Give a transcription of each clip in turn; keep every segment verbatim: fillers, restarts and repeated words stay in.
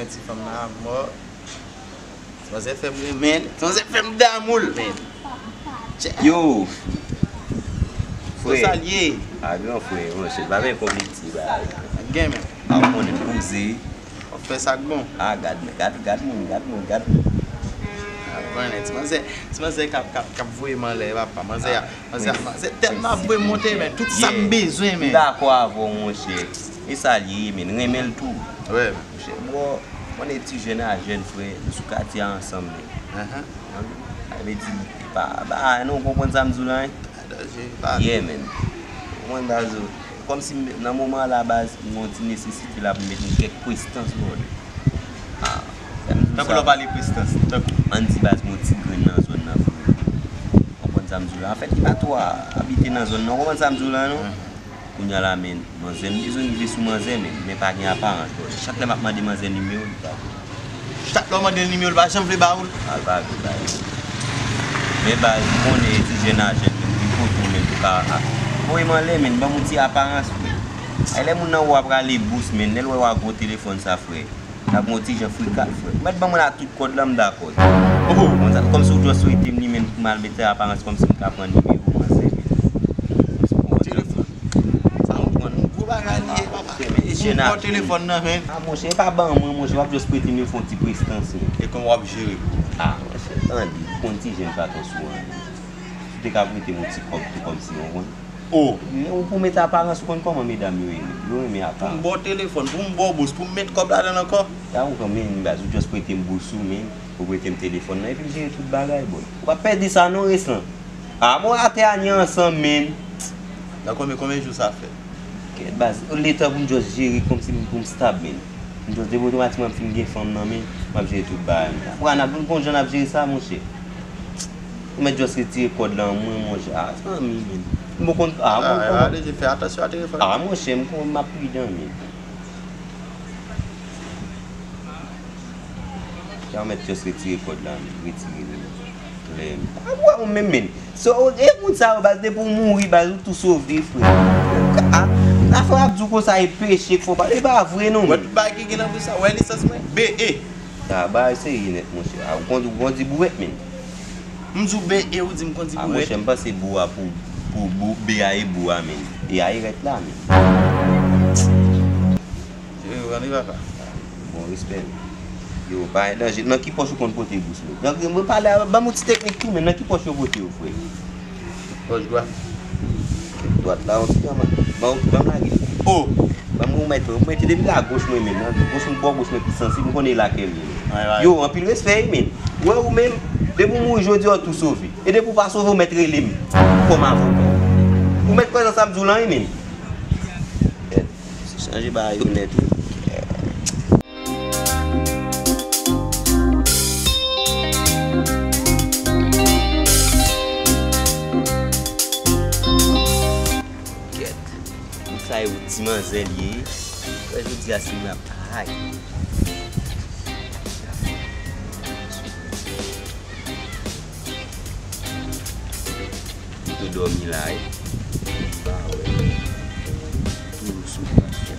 Ti fanm nan mò. Ti manzè fè m renmen l. Ti manzè fè m damou l, men. Yo! Frè. Sa l ye? A gran frè, monchè, pa gen konplekse, ba. Gen, men. A, ou konnen poze. W ap fè sa k bon. A, gad, gad, gad moun, gad moun, gad moun. A, konnen, ti manzè, ti manzè k ap, k ap, k ap voye m anlè, papa. Manzè a, manzè a, manzè tèt m ap voye monte, men. Tout sa m bezwen, men. M dakò avè w, monchè. E sa l ye, men. Renmen l tou. Wi. Monchè, bro, konnen ti jèn a jèn, frè. Nou sou katye a ansanm, men. Sa vle di, e pa, ba, non, w konprann sa m di w la, hein? Yeah, man. Ou konprann baz ou. Kòmsi m, nan moman an la baz, m gen yon ti nesesite la pou m met yon kèk prestans, brother. Ah, lè m di w sa. Tankou lè w pale prestans, tankou. Ann di baz, m gen yon ti grenn nan zòn nan, frè. Ou konprann sa m di w la. Anfèt, li pa twò abite nan zòn nan. Ou konprann sa m di w la, non? Kounye a la, men, manzè, m bezwen rive sou manzè, men, men pa gen aparans, brother. Chak lè m ap mande manzè nimewo, li pa vle. Chak lè w mande l nimewo, l pa janm vle ba ou l. A, l pa vle ba ou. Men baz, m konnen ti jèn a jèn, men, li kote w, men, pou ka, a, voye m anlè, men, ban m yon ti aparans, frè. Ay, lè moun nan wè w ap rale bous, men, lè l wè w ak gwo telefòn sa, frè. N ap yon ti jan frikat, frè. Ou mèt ban mwen la tout kòd la, m dakò. Oh! Kòmsi w just swete m li, men, pou m al mete aparans kòmsi m ka pran nimewo manzè, men. Telefòn. Sa yon gwo bagay li ye, papa. Ou pran telefòn nan, men. A, monchè, e pa ban mwen, monchè, w ap just prete m, fè yon ti prestans, men. E kòman w ap jere pou ou? A, monchè, tande, ou konn ti jèn pa twò sou anyen. Si w te ka prete m yon ti kòb tou kòmsi, w konprann? Oh. Ou pou mete aparans, ou konn kòman medam yo ye, men. Yo renmen aparans. Pou m ba w telefòn, pou m ba w bous, pou m met kòb ladan l ankò? Ya ou konn, men, baz, ou just prete m bous ou, men. Ou prete m telefòn nan, epi m jere tout bagay, boy. Ou pa pèdi sa, non, Reslan. A, mwen atè a ni ansanm, men. Nan konbyen, konbyen jou sa fè? Kèt baz, letan pou m just jere kòmsi m, pou m stab, men. M just depi otomatikman m fin gen fanm nan, men, m ap jere tout bagay m. Apre, n ap vin konn jan n ap jere sa, monchè. Ou mèt just retire kòd lan mwen, monchè. A, zanmi, men. M poko konn, a, m poko konn. A, deje fè atansyon a telefòn. A, monchè, m kon, m ap pridan, men. Kè w mèt just retire kòd la, men, retire li, men. Klè, men. A, wè, ou menm, men. So, e moun sa yo, baz, depi w mouri, baz, ou tou sove, frè. A, afè w ap di w konsa, e peche k fè w pale, e pa vre, non, men. Wè, tout bagay ki gen nan bouch sa, wè lisans mwen, B E. A, bagay serye nèt, monchè. A, ou kondi, ou kondi bourèt, men. M di w B E, ou di m kondi bourèt. A, monchè, m panse bou a pou, pou bou, B A e bou a, men. E a e rèt la, men. Yo, ann wi papa. Bon, respè. Yo, pa gen danje. Nan ki pòch ou konn pote bous, men? Nan, mwen pale a, ban m yon ti teknik tou, men nan ki pòch yo pote yo, frè? Pòch dwat. Dwat la, yon ti jan, ban, ban m lage. Oh! Ban m, ou mèt, ou mete depi la goch mwen menm, nan goch mwen, bò goch mwen pi sansib, m konnen e la ke l ye. Yo, anpil respè, wi, men. Wè ou menm, depi w mouri jodi a, w tou sove. E depi w pa sove, w mèt rele m kòm avoka w. Ou mèt kwè nan sa m di w lan, wi, men. Se chanje bagay yo nèt, wi. Kèt. Moun sa yo ti manzè l ye. Wè jodi a si m ap ay. Li tou dòmi la, wi. Li pa wè. Toujou sou plas li.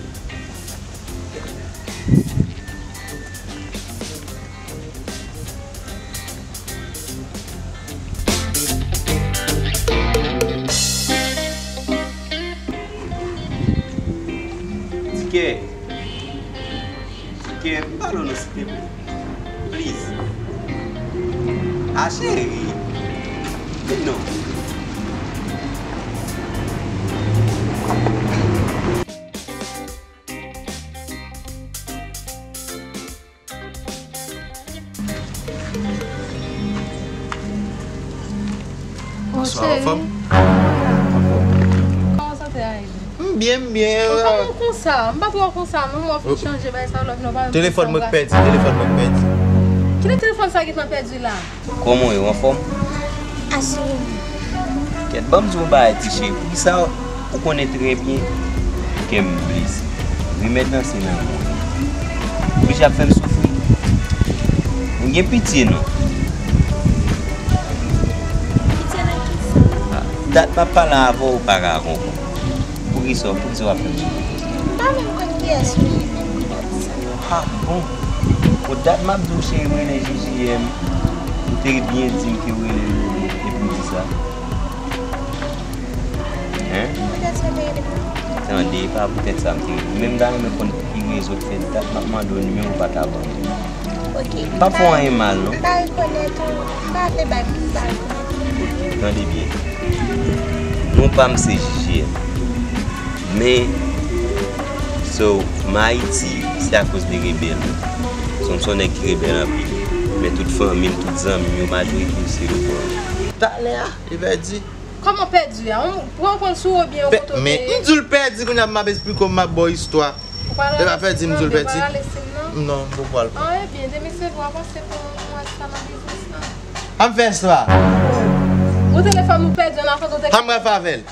Tikè. Tikè, m pale w non, silteplè. Please. A, cheri. Men non. Bonswa, anfòm? Kòman sante a ye? M byen, m byen. Kòman w konsa? M pa t wè w konsa, non, w ap fin chanje bay sa, lòt non, pa menm. Telefòn mwen k pèdi, telefòn mwen k pèdi. Kilè telefòn sa gentan pèdi la? Kòman w ye, w anfòm? Asire m. Kèt, ban m di w yon bagay, ti cheri. Poukisa ou konnen trè byen kè m blese? Rimè danse nan mwen. Oblije ap fè m soufri. Mwen gen pitye, non. Pitye nan kisa? Ah, dat m ap pale avè w, ou pa ka konprann. Poukisa, poukisa w ap fè m soufri? M pa menm konn kiyès ou ye menm, pou dat sa. Ah, bon. Dat m ap di w, cheri, m rele J J M. Ou te byen di m ke w rele l epi w di sa. Hein? Tande, e pa poutèt sa m te rele w. Men m ta renmen konn pou ki rezon k fè dat m ap mande w nimewo w pa ta ban m li. Ok. M p ap fè w anyen mal, non. M pa rekonèt ou. M pa vle bay, m pa rekonèt ou. Ok, tande byen. Non pa m se J J M. Men, so, m Ayiti, se akoz de rebèl. So, m se yon nèg ki rebèl anpil. Men tout fanmi m, tout zanmi m yo, majorite yo se rebèl. Talè a, li pèdi. Kòman pèdi a? Ou pran konn sou ou byen ou Pè- kote w Men, te m di l pèdi, kounye a m ap esplike w, m ap ba w istwa. Ou pral E pa rale pèdi, sim m di nan, l men pèdi. Pral rale sim nan? Non, m poko al pran. Ah, ebyen, demen se vre w ap panse pou mwen sa nan biznis lan. An fè sa. Ou telefòn ou pèdi an avan ou te An m refè avè l.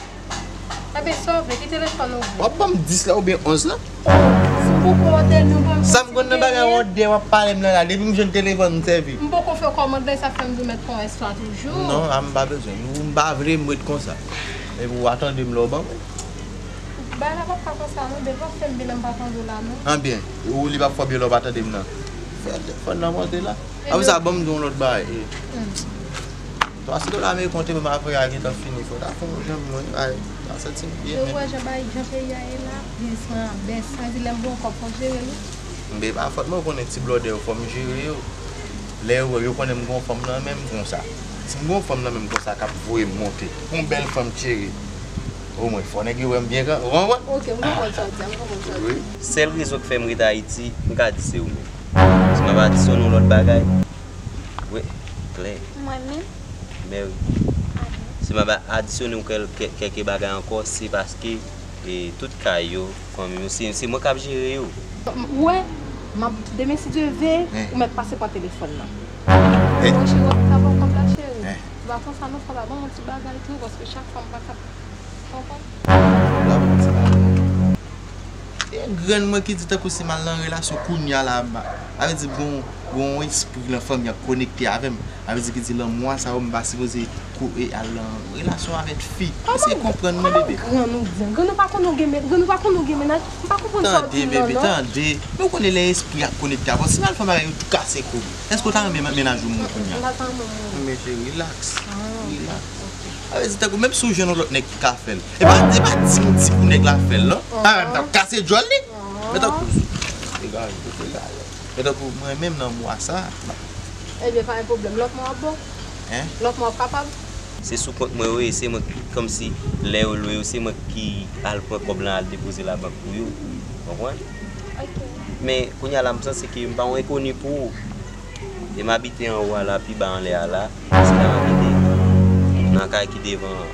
Ebyen, sove, ki telefòn ou vle? W ap ban m dis la oubyen onz la? Si m poko òdè nou ban m Sa m konn nan bagay òdè w ap pale m nan la. Depi m jwenn telefòn m sèvi. M poko fè kòmand la, e sa fè m di w mèt pran S twa toujou. Non, a m pa bezwen. Ou m pa vle m ret konsa. Epi w a tande m lè w ban mwen. Bagay la p ap ka konsa non, bebe, w ap fè m byen lè m pa tande w la non. Anbyen, ou li p ap fè w byen lè w pa tande m nan. Fè telefòn nan monte la. Apre sa, ban m di w yon lòt bagay. Hmm. Twa san dola ameriken w te ban m apre a gentan fini, fò w ta fè yon jan pou mwen, ay, m ta santi m byen, men. Ou wè jan bay, jan peyi a ye la, biznisman an bèse. Sa vle di lè m gen yon kòb fò m jere l wi. Men pa fòt mwen, ou konnen ti blòdè yo, fò m jere yo. Lè yo wè, yo konnen m gen yon fanm nan men m konsa. Si m gen yon fanm nan men m konsa k ap voye m monte, yon bèl fanm cheri, omwen fò nèg yo wè m byen kan, ou konprann? Ok, m konprann sa w di a, m konprann sa w di a. Wi. Sèl rezon k fè m ret Ayiti, m ka di se ou menm. Si m ap adisyone yon lòt bagay, wi, klè. Mwen menm? Mèwi. Amen. Si m ap adisyone yon kèl-, kè-, kèlke bagay ankò, se paske, e, tout kay yo, fanmi yo, se, se mwen k ap jere yo. Ou wè, m ap, demen si Dye vle, ou mèt pase pran telefòn nan. Mwen cheri, w ap ka ban m kòb la, cheri. Ou pa konsa non, fò w ta ban m yon ti bagay tou, paske chak fwa m pa ka Konprann? E grann mwen ki di tankou si m al nan relasyon kounye a la, m pa, sa vle di gon, gon espri nan fanmi an konekte avè m. Sa vle di ki di lanmou a sa yo m pa sipoze kou-, e al nan relasyon avèk fi. Eseye konprann mwen, bebe. Grann ou di, grann ou pa konn ou gen men-, grann ou pa konn ou gen mennaj, m pa konprann sa w di m nan non. Tande, bebe, tande. Men w konnen lè espri a konekte avè w, si m al fè bagay yo tou kase kou m, èske w ta renmen mennaj ou mouri kounye a? M pa ta renmen mouri. Men cheri, relax. Relax. Sa vle di tankou menm si w jwenn yon lòt nèg ki ka fè l. E pa, e pa di m di pou nèg la fè l non. Paran m t ap kase djòl li. Men tankou, egal, egal. Men tankou mwen menm nan mwa sa. Ebyen, pa gen pwoblèm. Lòt mwa w ap bon? Hein? Lòt mwa w ap kapab? Se sou kont mwen yo ye, se mwen ki, kòmsi lè yo lwe yo, se mwen ki al pran kòb lan al depoze labank pou yo. Konprann? Ok. Men kounye a la, m santi ke m pa yon enkoni pou ou. E m abite anwo a la, pi ba anlè a la. Se la m abite. Nan kay ki devan an.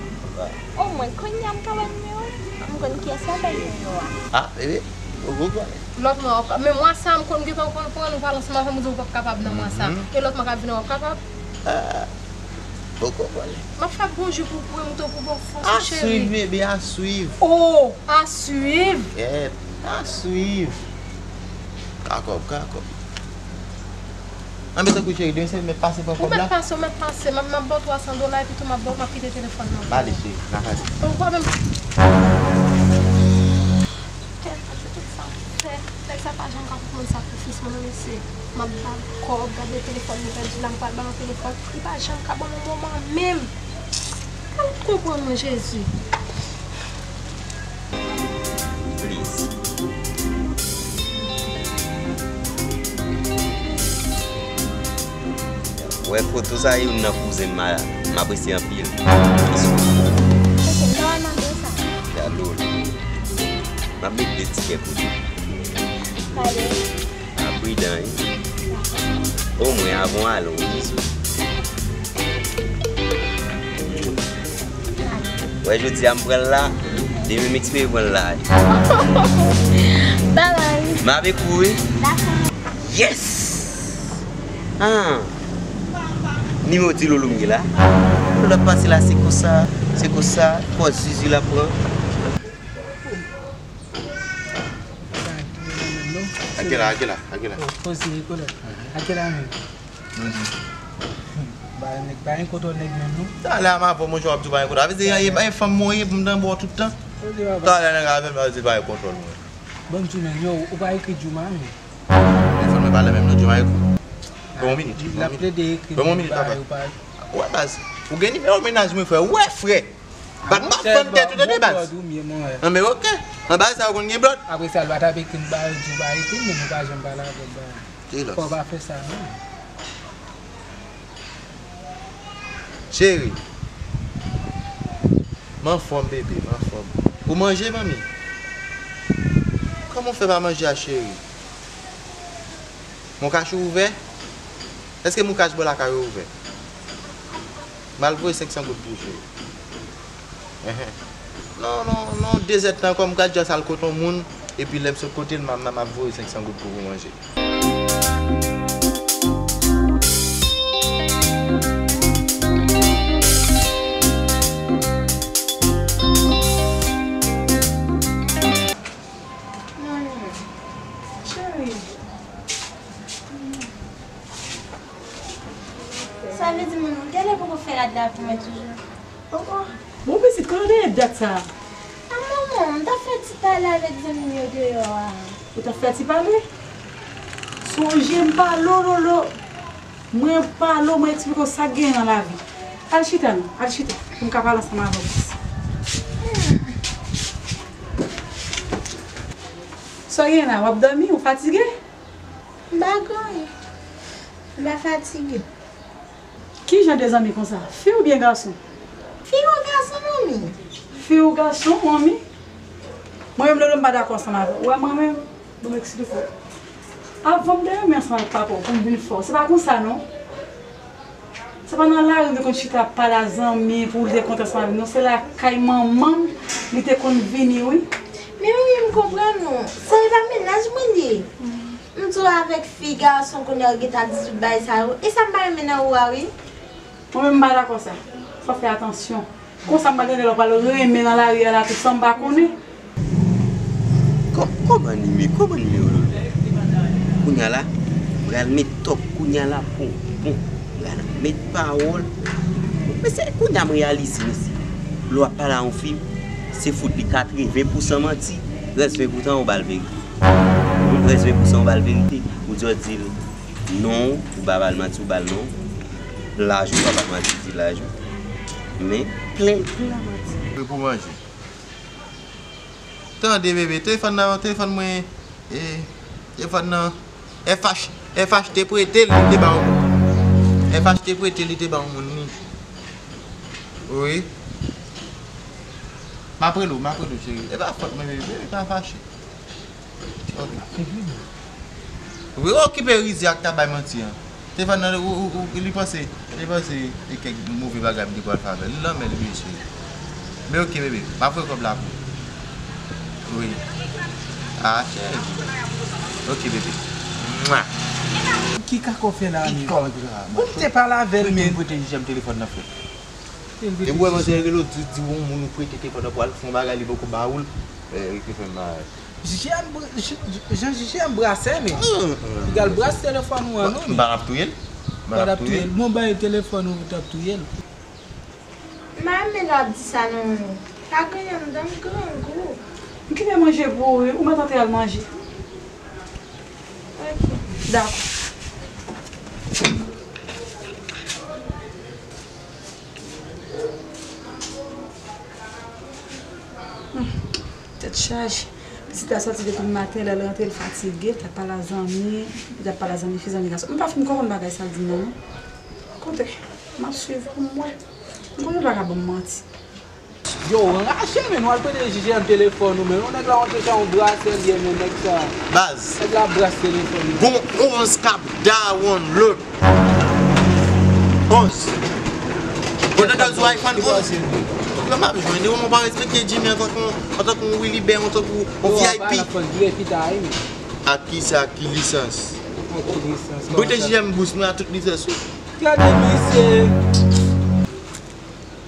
Omwen, kounye a m ka wè nimewo l. M konn kiyès la bay nimewo a. Ah, bebe, ou gwo gwo. Lòt mwa, w ap ka-, men mwa sa a, m konn gentan konn pran, ou pale ansanm avè m, ou di w p ap kapab nan mwa sa a. E lòt mwa k ap vini an, w ap kapab? Ah, poko konnen. M ap fè bon jou pou, pou mouton pou bon fòs ou, cheri. A swiv, bebe, a swiv. Oh, a swiv. Kèt, a swiv. Ka kòb, ka kòb. Anben tankou cheri, demen se mèt pase pran kòb la. Ou mèt pase, ou mèt pase. M ap, m ap ba w twa san dola epi tou m ap ba w, m ap kite telefòn nan. M ale cheri, n a pale. Ou pa menm. Kèt, se tout sa m fè. Nèg sa pa janm ka konprann sakrifis mwen non mesye. M ap ba l kòb, gade telefòn li pèdi la, m pral ba l yon telefòn. Li pa janm ka ban m yon moman menm. Al konprann mwen, Jezi. Please. Wè foto sa youn nan kouzen m a, m apresye anpil. Kiss you. Ok, m ta wè nan de sa. Gade l. M ap met de tikè pou li. Pale. A pridan wi. Omwen avan w ale yon bizou. Wè jodi a m pran l la, demen m espere pran l la. Babay. M avèk ou wi. Dakò. Yes! Ah! Nimewo ti loulou m gen la. Lè l ap pase la se konsa, se konsa, pòz zuzu l ap pran. Akela, akela, akela. Oh, poze, Nicolas. Akela menm. Ba nèg, pa gen kontwòl nèg menm non. Talè a m avè w, monchè, w ap di w pa gen kontwòl. Sa vle di, e, e, e fanm mwen ye pou m t anba w tout tan. Talè a nèg avè m, sa vle di pa gen kontwòl mwen. Ban m di w menm, yo, ou pa ekri Jouma menm. Telefòn mwen Pale menm non, Jomayikou. Ban m yon minit. Ban m yon minit. Ban m yon minit, papa. Wè, baz. Ou gen nimewo mennaj mwen, frè. Wè, frè. Bak m ap fann tèt ou, tande, baz. Anben, oke. Anba sa, ou konn gen blòd. Apre sa, l pa t ap ekri m, ba yo di w pa ekri m, men nou pa janm pale avè l, ba. Fò w pa fè sa, non. Cheri. M anfòm, bebe, m anfòm. Ou manje, manmi? Kòman w fè pa manje a, cheri? Moukache ouvè? Èske moukache bò lakay ou ouvè? M al voye senk san goud pou ou, cheri. Enhen. Non, non, non, dezèdtan ankò, m ka djòs al kote yon moun, epi lè m sot kote l, m a, m a, m ap voye senk san goud pou ou manje. Manmi, cheri. Sa vle di, manman, gade poko fè rad la pou mwen toujou. Oh, oh. Bon, pitit, kote w te ye dat sa a? A, manman, m t ap fè ti pale avèk zanmi m yo deyò a. Ou t ap fè ti pale? Sonje m pale w, Lolo. Mwen pale w, mwen eksplike w sa k genyen nan lavi. Al chita non, al chita, pou m ka pale ansanm avè w plis. Sa w genyen la, w ap dòmi, ou fatige? M pa gen anyen. M pa fatige. Ki jan de zanmi konsa? Fi oubyen gason? Fi ou gason, manmi? Fi ou gason, manmi? Mwen menm, Lolo, m pa dakò ansanm avè w. Ou wè mwen menm? Bon, m eksplike w. Avan m te renmen ansanm avèk papa w pou m vin fè w. Se pa konsa, non. Se pa nan lari m te konn chita ap pale a zanmi pou li te kontan ansanm avè m, non. Se lakay manman m li te konn vini, wi. Men wi, m konprann ou. Sa e pa mennaj mwen li ye. M di w avèk fi, gason, kounye a w gentan ap di tout bagay sa yo. E sa m pa renmen nan ou a, wi. Mwen menm m pa dakò sa. Fò w fè atansyon. Konsa m pral tande lè w pral renmen nan lari a la tou san m pa konnen. Kò-, kòman nimewo, kòman nimewo Lolo? Kounye a la, m pral met tòk kounye a la pou bon. M pral met pawòl. Mesye, kounye a m reyalize, mesye. Lè w ap pale a yon fi, se fout li katreven pousan manti, rès ven pousan ou ba l verite. Rès ven pousan ou ba l verite. Ou di w di l non, ou pa ba l manti, ou ba l non. Laj ou pa ba l manti, di laj ou. Men, plen, plen manti. Pou manje. Tande, bebe, telefòn nan, telefòn mwen, e, telefòn nan, F H, F H te prete l, li te ba yon moun. F H te prete l, li te ba yon moun li. Wi. M ap rele w, m ap rele w, cheri. E pa fòt mwen, bebe, bebe, pa fache. Ok. Wi, okipe rize ak ta bay manti an. Telefòn nan, ou, ou, ou, li panse, li panse e kèk move bagay m te pral fè avè l. Li nan men l, wi, cheri. Men oke, bebe, m ap voye kòb la pou ou. Wi. Ah, cheri. Oke, bebe. Mwa. Ki kaka w fè la, amigo? Pou m te pale avè l, men. Prete J J M telefòn nan, frè. E mwen, mwen, se rele w, di, di yon moun ou prete telefòn nan pou al fè yon bagay, li poko ba ou l. Eh, ki fè m mal. J J M br-, J-, J-, Jan J J M brasè, men. Li gal brase telefòn ou an, non, men. M pa t ap touye l. M pa t ap touye l. Bon, bay telefòn ou, ou t ap touye l. M pa renmen lè w ap di sa, non, men. Pa griyen m, dan m grangou. M kite manje pou ou, wi. Ou mèt antre al manje. Ok. Dakò. Hmm, tèt chaje. Pitit la sòti depi maten, lè l rantre, l fatige, l t ap pale a zanmi, li t ap pale a zanmi fi, zanmi gason. M pa fin konprann bagay sa l di m nan, non. Koute, m ap swiv pou m wè. M konnen l pa ka ban m manti. Yo, anraje, men, w al prete J J M telefòn ou, men. Yon nèg la rantre sa, yon brasè l ye, men, nèg sa. Baz. Nèg la brase telefòn ou. Gon onz k ap dawonload. Onz. Konn tande sou iPhone onz. Yo, m ap jwenn ou, mwen pa respekte Jimmy antanke yon, antanke yon Wilibè, antanke yon V I P. Yo, pa la fòs, vire pita, wi, men. Ak ki sa, ak ki lisans? Ak ki lisans? Prete J J M bous mwen a tout lisans, wi. Gade misye.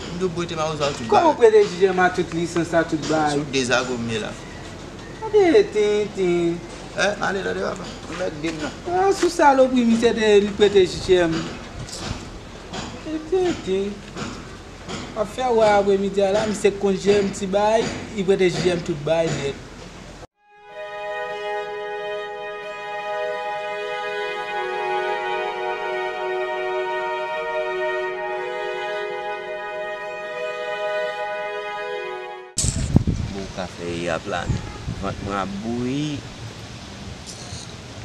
M dwe prete mawozo a tout bagay. Kòman w prete J J M a tout lisans, a tout bagay? Sou dezago m ye la. Tande, tenten. Eh, ale, tande, papa. Ou mèt di m nan. Ah, sou salopri, misye te, li prete J J M. Tenten. W ap fè wè apremidi a la, misye konn J J M ti bagay, li prete J J M tout bagay nèt. Sa fè yè a plane. Vant mwen ap bouyi.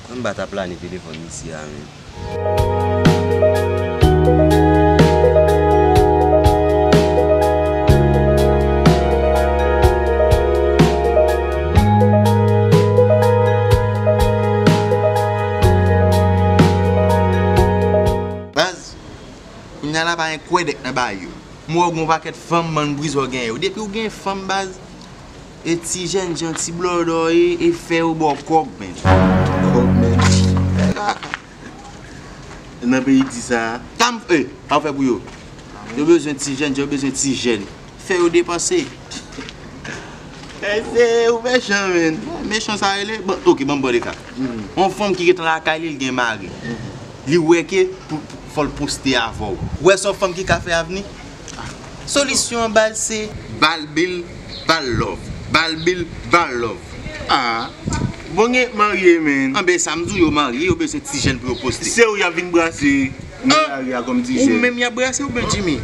Kòm m pa ta plane telefòn misye a menm. Baz, kounye a la pa gen kwèdèk nan bagay yo. M wè w gen yon pakèt fanm, bann brizò gen yo. Depi w gen fanm, baz, e ti jènjan, ti blòdò, e, e fè yo ba w kòb, menn. Kòb, menn. Nan peyi di sa a. Sa m, e, sa w fè pou yo? Yo bezwen ti jènjan, yo bezwen ti jèn. Fè yo depanse. Èske ou mechan, menn? Mechan sa rele? Bon, ok, ban m ba w de ka. Yon fanm ki gentan lakay li, li gen mari. Li wè ke pou, pou, fò l poste avè w. Ou wè se yon fanm ki ka fè avni? Solisyon an baz se ba l bil, ba l love. Ba l bil, ba l love. Ah. Bon, gen marye, menn. Anben, sa m di w, yo marye, yo bezwen ti jèn pou yo poste. Se ou y ap vin brase nan lari a kòm ti jèn. Ou menm y ap brase, ou menm Jimmy.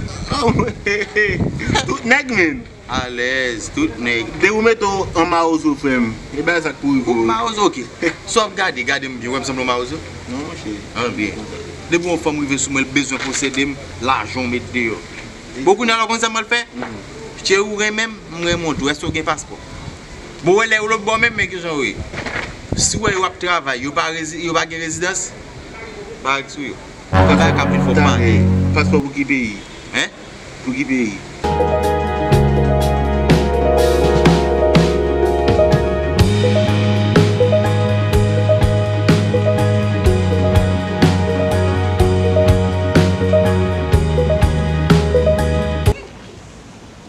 Tout nèg, menn. Alèz, tout nèg. Depi ou mete w an mawozo, frè m, e bagay sa k pou rive w. Mawozo, ok. Si w ap gade, gade m byen, wè m sanble yon mawozo? Non, monchè. An byen. Depi yon fanm rive sou mwen, l bezwen posede m, lajan w met deyò. Bon, kounye a la, w konn sa m pral fè? Cheri, ou renmen m, m renmen w tou. Èske w gen paspò? Bon, wè lè yo lòt bò menm, men kijan w ye? Si w wè yo ap travay, yo pa rezi-, yo pa gen rezidans, pa rèk sou yo. Travay k ap vin fò w mande. Paspò pou ki peyi? Hein? Pou ki peyi?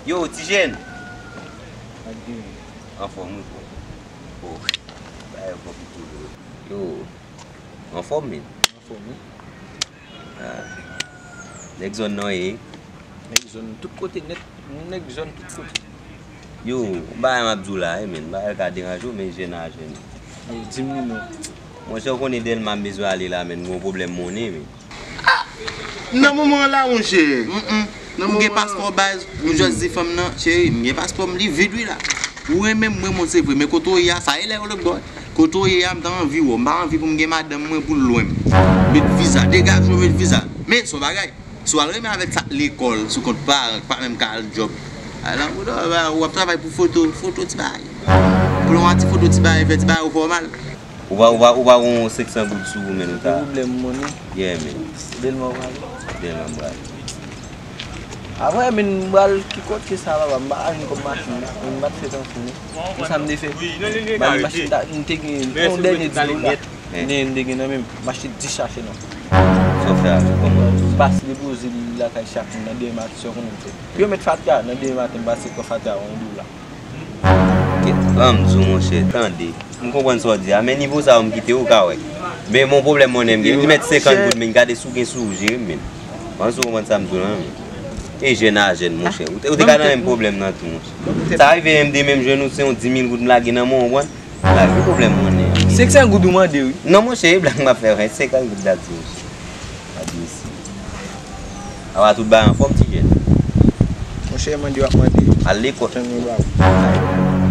Yo, ti jèn. Anfòm, wi, bro. Bro, bagay yo konplike, bro. Yo, anfòm, men. Anfòm, wi. Ah. Nèg zòn nan ye? Nèg zòn tout kote nèt. Nèg zòn tout kote. Yo, yon bagay m ap di w la, wi, men. Bagay ka deranje w, men jèn a jèn. Yo, di m li non. Monchè, w konnen Dèlma m bezwen ale la, men, m gen yon pwoblèm monnen, men. Nan moman an la, monchè. Ou gen paspò baz, ou just di fanm nan, cheri, m gen paspò m, li vid wi la. Ou renmen m, mwen, mwen, se vre, men kote w ye a, sa e lè yon lòt bò. Kote w ye a, m ta anvi wè w, m pa anvi pou m gen madanm mwen pou l lwen m. Met viza, degaje w, met viza. Men, se yon bagay. Si w al renmen avèk sa k lekòl, sou kont paran, k pa menm ka al djòb. Al nan boulò, w ap travay pou foto, foto ti bagay. Pou lè w a ti foto ti bagay, fè ti bagay ou fòmal. Ou pa, ou pa, ou pa gon senk san goud sou ou, men, ou ta. Gen pwoblèm monnen. Yeah, men. Dèlma w prale. Dèlma m prale. Apre, men, m pral ki kote sa, papa? M pa ka jwenn kòb machin, men m pa t fè tankou, men. Pou sa m te fè? M al machin, ta, m te gen yon dènye dis dola. Dènye m te gen nan men m. M achte dis sachè non. Sa w fè avè l? Kòman? M pase depoze l lakay chak moun nan demen maten, sa w konnen m fè. Pou yo met fatra, nan demen maten, m pase pran fatra yon dola. Ban m di w, monchè, tande. M konprann sa w di a, men nivo sa yo m kite w ka wè. Men m gon pwoblèm monnen m gen. Li mèt senkant goud, men gade si w gen sou ou, jere m, men. Panse w konprann sa m di w lan, men. E jèn a jèn, monchè. Ou te, ou te ka nan menm pwoblèm nan tou, monchè. Sa rive menm de menm jwenn ou, se yon di mil goud m lage nan men w, w konprann? Lage pwoblèm monnen an. Senksan goud ou mande, wi. Non, monchè, e blag m ap fè, wi. Senkant goud la di, monchè. Admisi. Apa tout bagay anfòm, ti jèn? Monchè, mande w ap mande. Al lekòl. Tann yon ba w.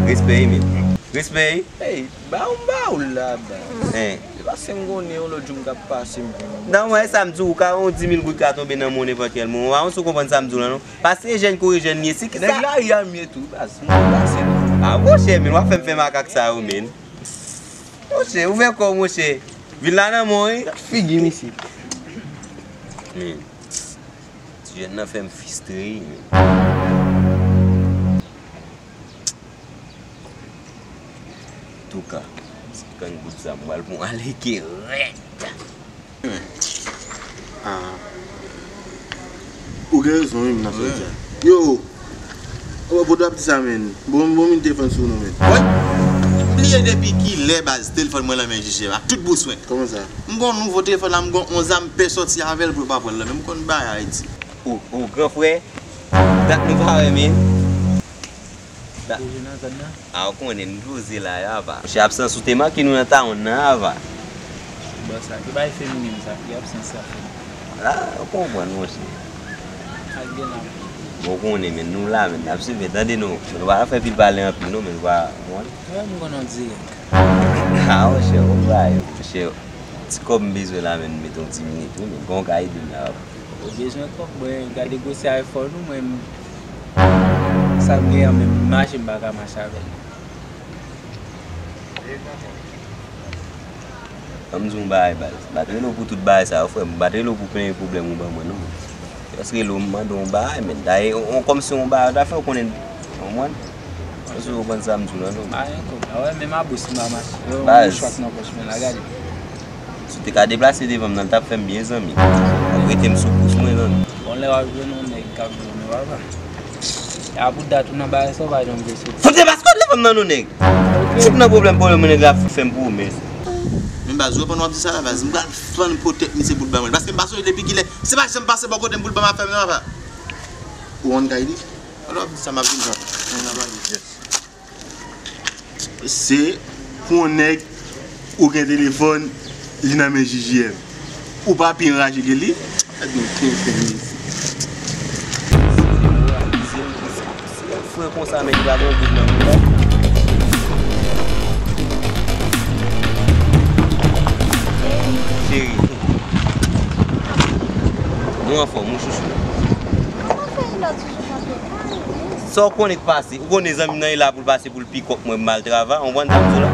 Respè, wi, men. Respè, wi. Hey, ba w, m ba w la, ba. Hein. Se paske m konnen yon lòt jou m t ap pase, m konnen. Non, mwen, sa m di w, ou ka yon di mil goud ka tonbe nan men w nenpòt kèl moman. Ou pa konn si w konprann sa m di w lan, non. Paske jèn kouri jèn li ye, se ki sa? Nèg lari a m ye tou, baz. M pa pase non. Ah, monchè, men w ap fè m fè makak sa yo, men. Monchè, ouvè kò w, monchè. Vin la nan mwen, wi. Gad figi misye. Men, ti jèn nan fè m fistre, wi, men. Touka, senkant goud sa, m pral pran ale ke rèd. Ah. Ou gen rezon, wi, nan sa w di a. Yo! Ou, pou w ap di sa, men. Bon, bon, m telefòn sou nou, men. Woy! M bliye depi kilè, baz, telefòn mwen nan men Jije, ak tout bouswen. Kòman sa? M gon nouvo telefòn la, m gon onz la, m pè sòti avè l pou yo pa pran l nan men m, m konn bagay Ayiti. O, o, gran frè, dat nou pa wè, men. Da- Poze nan zòn nan. A, ou konnen, nou poze la, ava. Monchè, absans ou te manke nou nan tawon nan, ava. Bon, sa, ki bay feminen sa, ki absans sa fè? A, ou konprann, monchè. Ak gen la. Bon, konnen, men nou la, men n ap swiv, tande non. Men nou pa fè pil pale anpil, non, men nou pa, w konprann? Mwen, m konn on dirèk. A, monchè, ou bay, monchè. Ti kòb m bezwen la, men m met on ti minit, wi, men bon, ka ede m la. Ou bezwen kòb, mwen, gade gwosè iPhone ou, mwen, m, sa m gen an, menm mache, m pa ka mache avè l. Ban m di w yon bagay, baz. M pa t rele w pou tout bagay sa yo, frè m. M pa t rele w pou plenyen pwoblèm ou ban mwen, non. Jis rele w, m mande w yon bagay, men. Dayè, on, on, kòmsi yon bagay, ta fè w konnen, w konprann? Kòmsi w konprann sa m di w la, non. Pa gen kòb. A wè, menm a bous m pa mache. Yo, baz. Yon chwak nan pòch mwen la, gade. Si w te ka deplase devan m nan, l t ap fè m byen, zanmi. W ap rete m sou pous mwen, zanmi. Bon, lè w ap jwenn yon nèg k ap jwenn ou, papa. A pou dat ou nan bagay sa, ou pa janm vle soti. Fout se paske w devan m nan non, nèg. Ok. Tip nan pwoblèm, pwoblèm, nèg la fout fè m pwomès. Men baz, ou wè pandan w ap di sa la, baz, m pral fann po tèt misye pou l ban mwen. Paske m pa sonje depi kilè. Se pa janm pase bò kote m pou l ban m afè m nan, papa. Ou konn kay li? Pandan w ap di sa, m ap vin pran. Ann nan pale. Se pou yon nèg ou gen telefòn, li nan men J J M. Ou pa pi anraje ke li? Gad yon kenkenn mesye. Frè konsa, men li pa gen gout nan men. Cheri. Nou anfòm, wi, chouchou. Mwen fè lòt jou kanpe. Sa w konnen k pase? Ou konnen zanmi m nan e la pou l pase pou l pikòp mwen, m al travay, w konprann sa m di w la?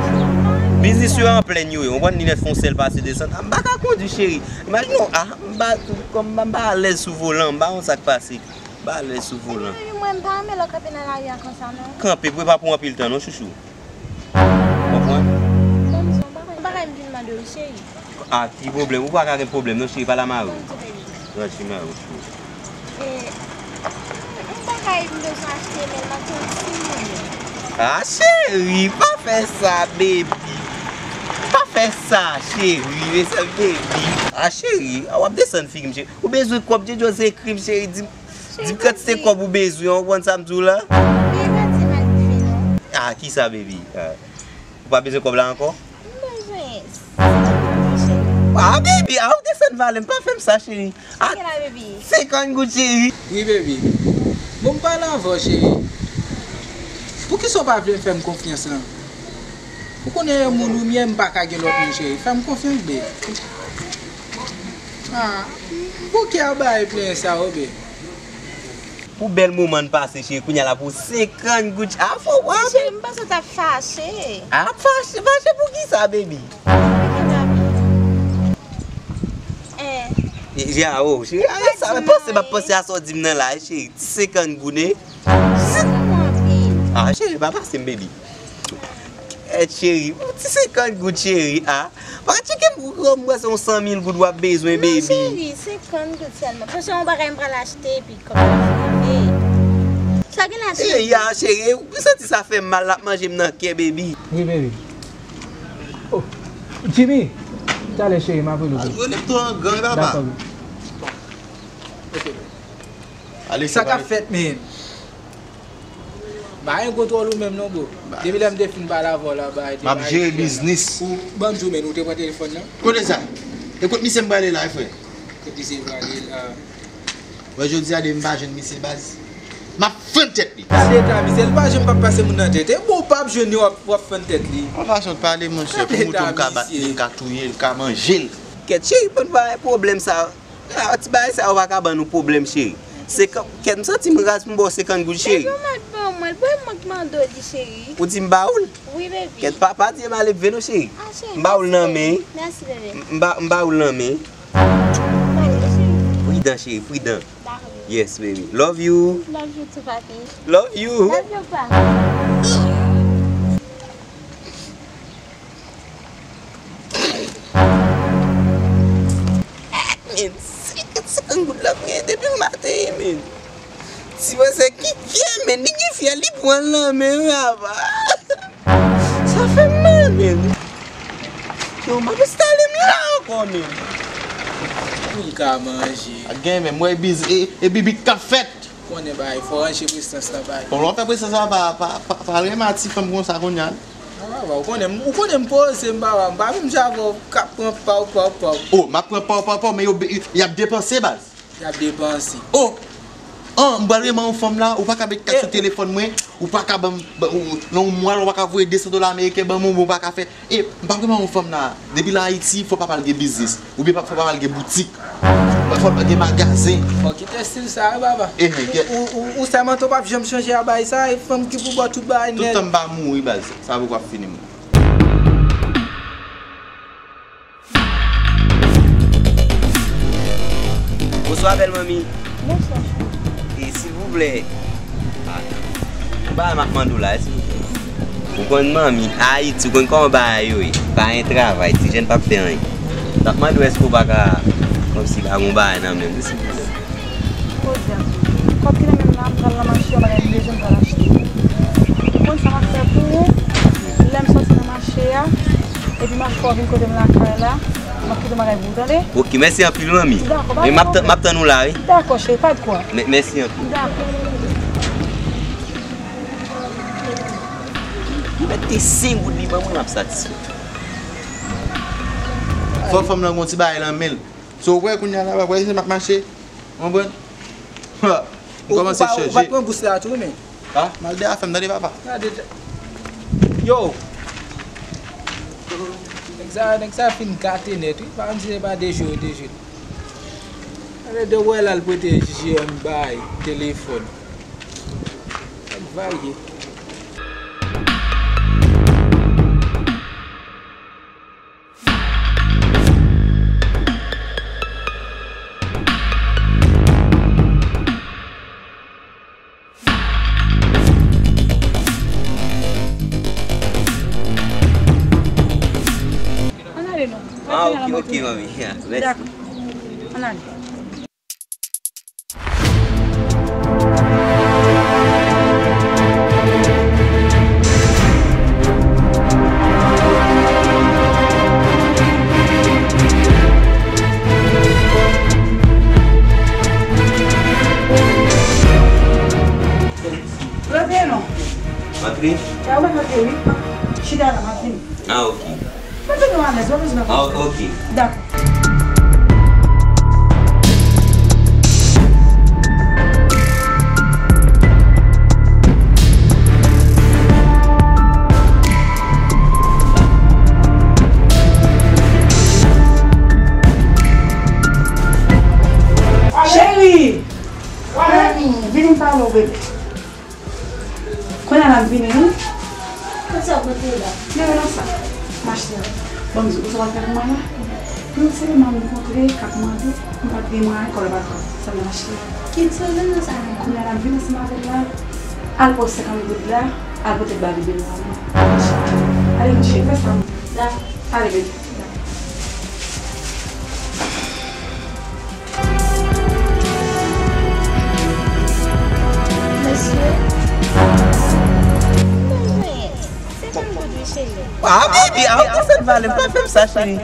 Biznis yo an plèn yo ye, w konprann, li nèt fè yon sèl pase desann. A, m pa ka kondui, cheri. Imajine w, a, m pa, kòm m pa alèz sou volan, m pa konn sa k pase. M pa alèz sou volan. Mwen, m pa renmen lè w kanpe nan lari a konsa, non. Kanpe, pou e pa pou anpil tan, non, chouchou. Konprann? Ban m di w yon bagay, yon bagay m vin mande w, cheri. A, ki pwoblèm? Ou pa ka gen pwoblèm, non, cheri, pale a mari w. Ban m di, baby. Ranchi mari w, cheri. E, yon bagay m bezwen achte, men m ap tann timoun yo. A, cheri, pa fè sa, baby. Pa fè sa, cheri, mesye, baby. A, cheri, a, w ap desann figi m, cheri. Ou bezwen kòb, Djedjòz ekri m, cheri, di m, di m kantite kòb ou bezwen, w konprann sa m di w la? Wi, pa di m al bife, non. A, kisa, baby? A, ou pa bezwen kòb la ankò? M bezwen senkant goud, cheri. A, baby, a, ou desann valè m, pa fè m sa, cheri. A, senkant goud, cheri. Wi, baby. Bon, m pale avè w, cheri. Poukisa w pa vle fè m konfyans lan? Ou konnen e moun ou m ye, m pa ka gen lòt moun, cheri. Fè m konfyans, baby. A, bouke a bay plen sa, o, baby. Pou bèl moman n pase, cheri, kounye a la pou senkant goud. A, fò w ap. Cheri, m panse w t ap fache. A, fache, fache pou kisa, baby? Bouke, papi. Eh. Ya, o, cheri, a, sa, panse m ap panse a sa w di m nan la, cheri. Ti senkant goud, e. Sa se mwen anpil. A, cheri, pa pase m, baby. Kèt, cheri, ti senkant goud, cheri, a. Pa tcheke m, m wè se yon san mil goud w ap bezwen, baby. Non, cheri, senkant goud sèlman. Paske se yon bagay m pral achte, epi kòb la fin rive. Sa gen la, cheri? Ya, cheri, ou santi sa fè m mal, l ap manje m nan kè, baby. Wi, baby. Oh, Jimmy, talè, cheri, m ap rele w. Al rele m tou an gang, papa. Dakò, baby. Ok. Ale, sa k ap fèt, men? M pa gen kontwòl ou menm non, bro. Depi lè m te fin pale avè w la, bay, m ap jere biznis. Ou, ban m di w, men, ou te pran telefòn nan? Kote sa? E kot misye m prale la, frè? Kot misye m prale la? Wè, jodi a, depi m pa jwenn misye, baz, m ap fann tèt li. Gade eta misye, li pa janm p ap pase moun nan tèt. E bon, ou p ap jwenn li, w ap, w ap fann tèt li. Yon fason de pale, monchè, pou mouton m ka bat li, m ka touye l, m ka manje l. Kèt, cheri, pa gen pwoblèm sa. A, ti bagay sa yo pa ka ban nou pwoblèm, cheri. Se kan, kèt, m santi m raz pou m ba w senkant goud, cheri. Baby, ou mèt ban mwen l, bon, e mwen k mande w li, cheri. Ou di m ba ou l? Wi, baby. Kèt, pa, pa di e m ale vre non, cheri. A, cheri, m ba ou l nan men. Mèsi, baby. M ba, m ba ou l nan men. M ale, cheri. Pridan, cheri, pridan. Dakò, baby. Yes, baby. Love you. Love you too, papi. Love you. Love you, pa. Men, senkant, senkant goud la, m gen depi maten, men. Ti manzè kikè, men, li gen fyèl, li pran l nan men, men, apa. Sa fè m mal, men. Yo, m ap enstale m la ankò, men. Pou l ka manje. A gen, men, m wè e biz, e, e bibit k ap fèt. Konnen bagay, fò ranje presans la, bay. Bon, lè w fè presans la, pa, pa, pa, pa renmen a ti fanm konsa kounye a. Papa, ou konnen, ou konnen m poze, m pa, m pa menm jan avè w k ap pran pa w, pa w, pa w. Oh, m ap pran pa w, pa w, pa w, men yo, y ap depanse, baz. Y ap depanse. Oh! An, m pral renmen yon fanm la, ou pa ka met kat sou telefòn mwen, ou pa ka ban m, ban- ou- nan yon mwa, ou pa ka voye de san dola ameriken ban mwen, ou pa ka fè. E, m pral renmen yon fanm la. Depi l an Ayiti, fò papa l gen biznis. Oubyen pa- fò papa l gen boutik. Fò papa l gen magazen. Fò kite estil sa, wi, papa. Ehe, ou, ou, ou, ou sèmante w p ap janm chanje a bagay sa, e fanm ki pou ba w tout bagay nèt. Tout tan m pa mouri, baz. Sa poko ap fini, mwen. Bonswa, bèl manmi. Bonswa, cheri. E, silvouplè, ah, yon bagay m ap mande w la, silvouplè. Ou konn manmi, Ayiti, ou konn kòman bagay yo ye. Pa gen travay, ti jèn p ap fè anyen. M t ap mande w èske w pa ka, kòmsi, ba m yon bagay nan men m, silvouplè. Koze a tou. Kòb ki nan men m la, m pral nan mache, yon bagay m bezwen, m pral achte. Ou konn sa m ap fè pou ou? Lè m soti nan mache a, epi m ap fè w vin kote m lakay la, m ap kite yon bagay pou ou, tande? Ok, mèsi anpil, manmi. Dakò, pa gen pwoblèm. E m ap tann, m ap tann ou la, wi. Dakò, cheri, pa de kwa. Mè- mèsi anpil. Dakò. Mete senk goud li ban mwen, m ap satisfè. Fò fanm nan gon ti bagay nan men l. So, ou wè kounye a la, w ap wè jan m ap mache? Ou konprann? Ha, m kòmanse chanje. Ou pa t pran bous la tou, men. Ha? M al dèyè afè m, tande, papa. Gade, yo! Nèg sa, nèg sa fin gate nèt, wi. Pa konn si se pa de jou yo te jwenn. Gade, de wè l al prete J M bay telefòn. Nèg varye. Ann ale non. Ah, ok, ok, manmi. Ya, mèsi. Dakò. Ann ale. Rantre non. Rantre? Ya, ou mèt rantre, wi. Chita la, m ap vini. Ah, ok. Mwen vin nou alèz, mwen bezwen nan kòb. Ah, ok. Dakò. Cheri! Vini m pale w, bebe. Kounye a la m vini, wi. Kot sa w pote la? Leve nan sa. M achte a. Bon, m di w, ou sa w al fè pou mwen la? Yon seri m rankontre k ap mande, m pa t gen mwayen, kòb la pa t pran. Sa m nan achte a. Kit sa w vin nan sa menm? Kounye a la m vin ansanm avè l la. Al pran senkant goud la, al pote ba bebe m la. Ale, m cheri, fè sa. Dakò. Ale, bebe. Mesye. Se tann pwodui cheri. Ah, baby, ah, ou konn sa n pale, pa fè m sa, cheri.